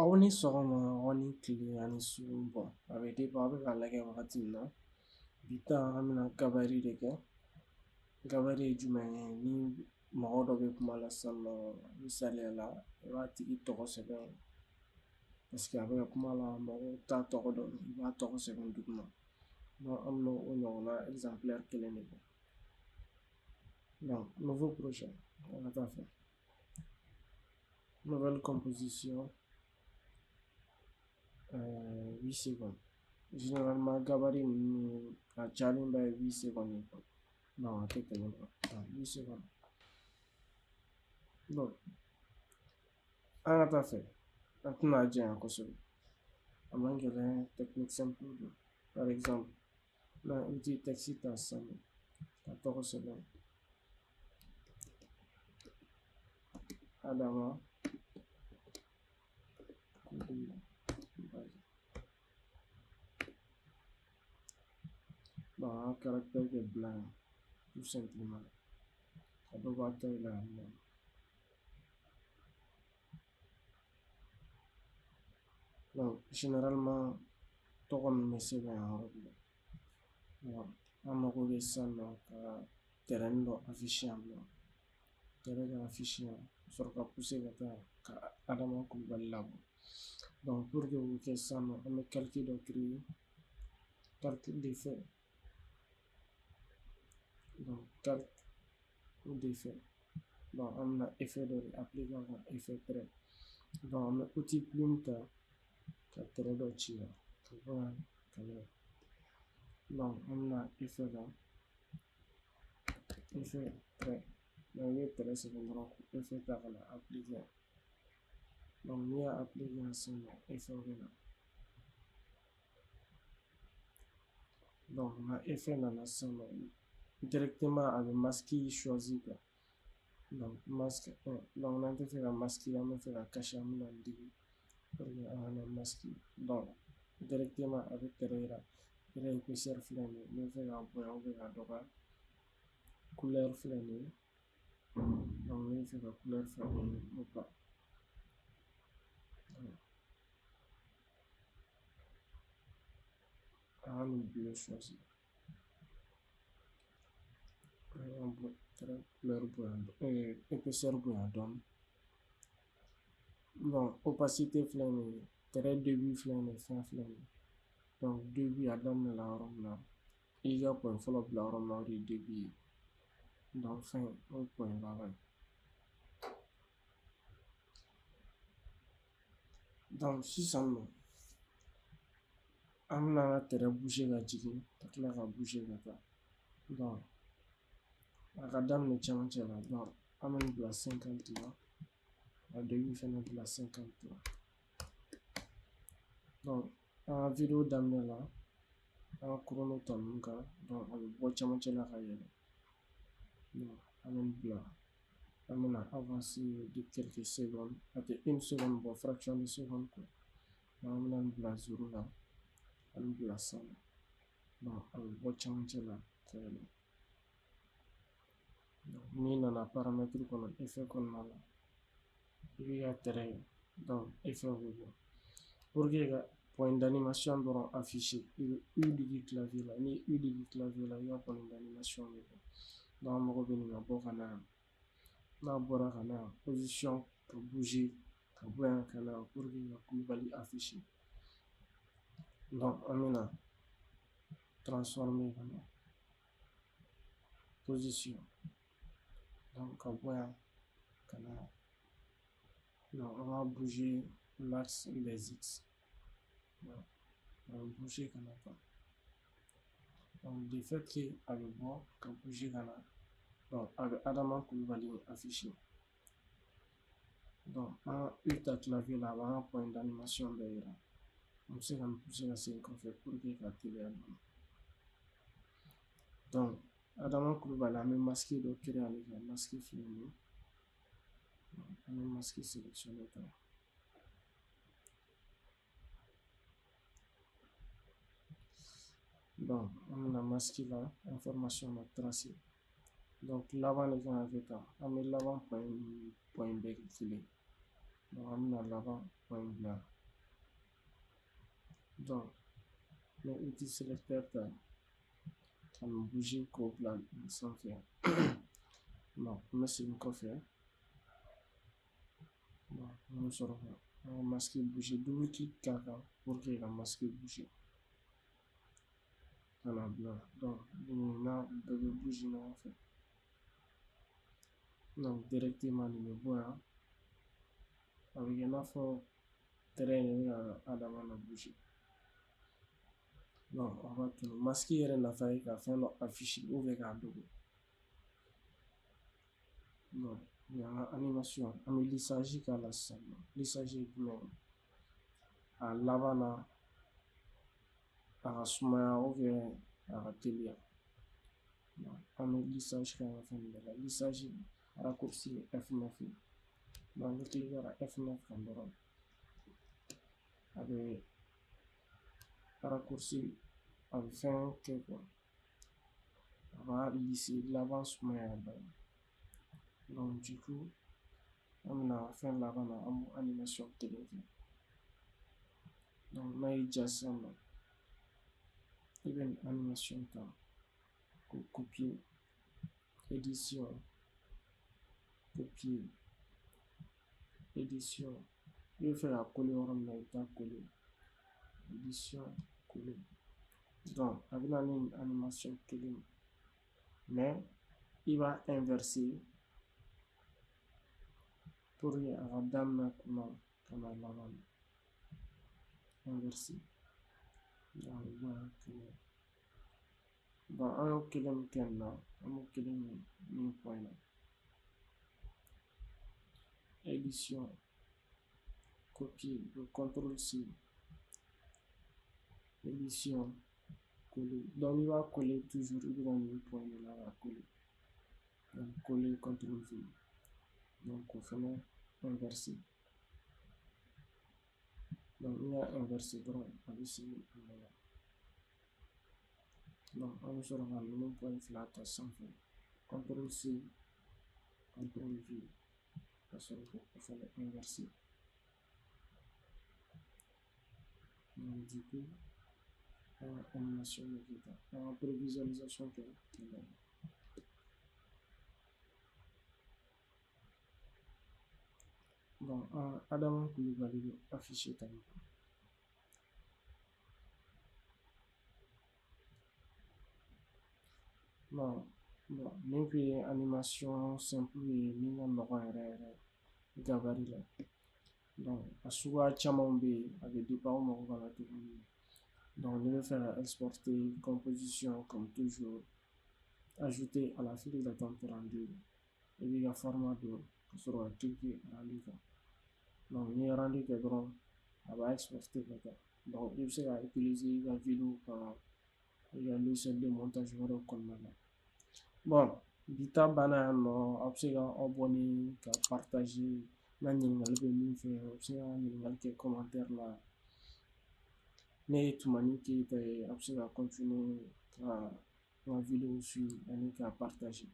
Aw ni sɔgɔma, aw ni tile ani su. Bon, a bɛ dépend aw bɛ k'a lajɛ wagati min na. Bi ta, an bɛna gabarit de kɛ. Gabarit ye jumɛn ye? Ni mɔgɔ dɔ bɛ kuma la sisan nɔ, misaliya la, i b'a tigi tɔgɔ sɛbɛn, parce que a bɛ ka kuma la, mɔgɔw t'a tɔgɔ dɔn, i b'a tɔgɔ sɛbɛn duguma. Donc an bɛna o ɲɔgɔnna exemplaire kelen de kɛ. Donc nouveau projet, an ka taa fɛ. Nouvelle composition, 8 secondes. Généralement, gabarit ninnu, a cayalenba ye 8 secondes ye quoi. Non, a tɛ tɛmɛ quoi. 8 secondes. Donc an ka taa fɛ, an tɛna janya kosɛbɛ, a man gɛlɛn, technique simple don. Par exemple, n'an ye outil texte ta sisan ka tɔgɔ sɛbɛn, Adama Kulubali. Donc an ka caractère kɛ blanc ye, tout simplement, ka dɔ bɔ a taille la yan nɔ. Donc généralement, tɔgɔ ninnu bɛ sɛbɛn yan yɔrɔ de la. An mago bɛ sisan nɔ ka trait dɔ afficher yan nɔ, trait ka afficher yan, ka sɔrɔ ka pousser ka taa ka Adama Kulubali labɔ. Donc pour que o bɛ kɛ sisan nɔ, an bɛ calque dɔ créer, calque d'effet. Donc calque d'effet. Donc an bɛna effet dɔ de appliquer a kan, effet trait. Donc an bɛ outil plume ta ka trait dɔ ci yan ka bɔ yan ka na. Donc an bɛna effet la, effet trait. Donc i bɛ trait sɛbɛn dɔrɔn, effet ta ka na appliquer. Donc n'i y'a appliquer yan sisan nɔ, effet bɛ na. Donc na effet nana sisan nɔ, directement a bɛ masque choisi quoi. Donc masque 1. Donc n'an tɛ fɛ ka masque, an bɛ fɛ ka cacher, an bɛna digi pour que an kana masque. Donc directement a bɛ trait yira, trait épaisseur filɛ nin ye, n bɛ fɛ k'a bonya ou bien k'a dɔgɔya. Couleur filɛ nin ye. Donc ne bɛ fɛ ka couleur falen ou pas. An ka nin bleu choisi. An ka trait couleur bonya, épaisseur bonya dɔɔnin. Donc opacité filɛ nin ye, trait début filɛ nin ye, fin filɛ nin ye. Donc début, a daminɛna yɔrɔ min na, i y'i ka point fɔlɔ bila yɔrɔ min na, o de ye début ye. Donc fin, o ye point laban ye. Donc sisan nɔ, an bɛna an ka trait bouger ka jigin, ka tila ka bouger ka taa. Donc a ka daminɛ cɛmancɛ la. Donc an bɛ nin bila 50 la, ka début fɛnɛ bila 50 la. Donc an ka vidéo daminɛ la, an ka chrono ta ninnu kan. Donc a bɛ bɔ cɛmancɛ la ka yɛlɛ. Donc an bɛ nin bila, an bɛna avancer de quelques secondes, a tɛ une seconde bɔ, fraction de seconde quoi. Donc an bɛna nin bila 0 la, an bɛ bila 100 la. Donc a bɛ bɔ cɛmancɛ la ka yɛlɛ. Donc n'i nana paramètre kɔnɔ, effet kɔnɔna la, i b'i ka trait, donc effet bɛ bɔ. Pour que ka point d'animation dɔrɔn afficher, i bɛ U digi clavier la. N'i ye U digi clavier la, i ka point d'animation bɛ bɔ. Donc an mago bɛ nin ka bɔ ka na yan. N'a bɔra ka na yan, position ka bouger ka bɔ yan ka na pour que ka Kulubali afficher. Donc an bɛna transformer ka na position. Donc ka bɔ yan ka na yan. Donc on va bouger l'axe des X. Donc on va bouger ka na tan. Donc de fait que a bɛ bɔ ka bouger ka na, donc a bɛ Adama Kulubali afficher. Donc an U ta clavier la, a b'an ka point d'animation bɛɛ yira. An bɛ se ka nin pousser ka segin kɔfɛ pour que ka teliya dɔɔnin. Donc Adama Kulubali, an bɛ masque dɔ créer ale kan. Masque filɛ nin ye. An bɛ masque sélectionner tan. Donc an bɛna masque la information na tracer. Donc laban de kan ka kɛ tan. An bɛ laban point bɛɛ kɛ kelen. Donc an bɛna laban point bila. Donc n bɛ outil sélecteur ta ka nin bouger k'o bila nin sanfɛ. Bon, n bɛ segin kɔfɛ. Bon, an bɛ sɔrɔ ka an ka masque bouger, double clic k'a kan pour que ka masque bouger ka na bila. Donc nin n'a bɛɛ bɛ bouger ɲɔgɔn fɛ. Donc directement nin bɛ bɔ yan, a bɛ kɛ i n'a fɔ trait de bɛ ka Adama na bouger. Donc a b'a tunu. Masque yɛrɛ nafa ye ka fɛn dɔ afficher ou bien k'a dogo. Donc nin y'an ka animation, an bɛ lissage k'a la sisan. Lissage ye jumɛn ye? A laban na, a ka sumaya ou bien a ka teliya. An bɛ lissage kɛ an ka fɛn bɛɛ la. Lissage raccourci ye F9 ye. Donc ni cliquera F9 kan dɔrɔn, a bɛ raccourci, a bɛ fɛn kɛ quoi, a b'a lisser, laban sumaya dɔɔnin. Donc du coup an bɛna fɛn laban na, an b'o animation kelen kɛ. Donc n'a y'i diya sisan nɔ, i bɛ nin animation ta k'o copier, édition, copier, édition. I bɛ fɛ ka coller yɔrɔ min na, i bɛ taa coller, édition, coller. Donc a bɛ na ni nin animation kelen ye, mais i b'a inverser pour que a ka daminɛ kunna ka na laban na. Inverser. Donc a bɛ bɔ yan kelen. Bon, an y'o kelen min kɛ nin na, an b'o kelen kɛ nin point na. Édition, copier, CTRL C, édition, coller. Donc n'i b'a coller toujours, i bɛ ka nin point de la ka coller. Donc coller, CTRL V. Donc k'o fɛnɛ inverser. Donc n'i y'a inverser dɔrɔn, a bɛ segin a nɔ la. Donc an bɛ sɔrɔ ka ninnu point fila ta sanfɛ, CTRL C, CTRL V, ka sɔrɔ k'o fɛnɛ inverser. Donc du coup an ka animation bɛ kɛ tan, an ka prévisualisation kɛ ka lajɛ. Bon, an Adama Kulibali bɛ afficher tan. Bon, nin kun ye animation simple ye min ka nɔgɔn yɛrɛ yɛrɛ gabarit la. Donc a suguya caman bɛ yen, a bɛ dépend aw mago b'a la cogo min. Donc n'i bɛ fɛ ka exporter composition, comme toujours, ajouter à la file d'attente rendu, i b'i ka format don ka sɔrɔ ka cliquer rendu kan. Donc n'i ye rendu kɛ dɔrɔn, a b'a exporter ka taa. Donc i bɛ se ka utiliser i ka vidéo kan, i ka logiciel de montage wɛrɛw kɔnɔna la. Bon, bi ta banna yan nɔ. Aw bɛ se ka abonner, ka partager. N'a ɲininkali bɛ min fɛ, aw bɛ se ka ɲininkali kɛ commentaire la. Ne ye Tumani Keyita ye. A bɛ se ka continuer ka n ka vidéo suivre ani ka partager.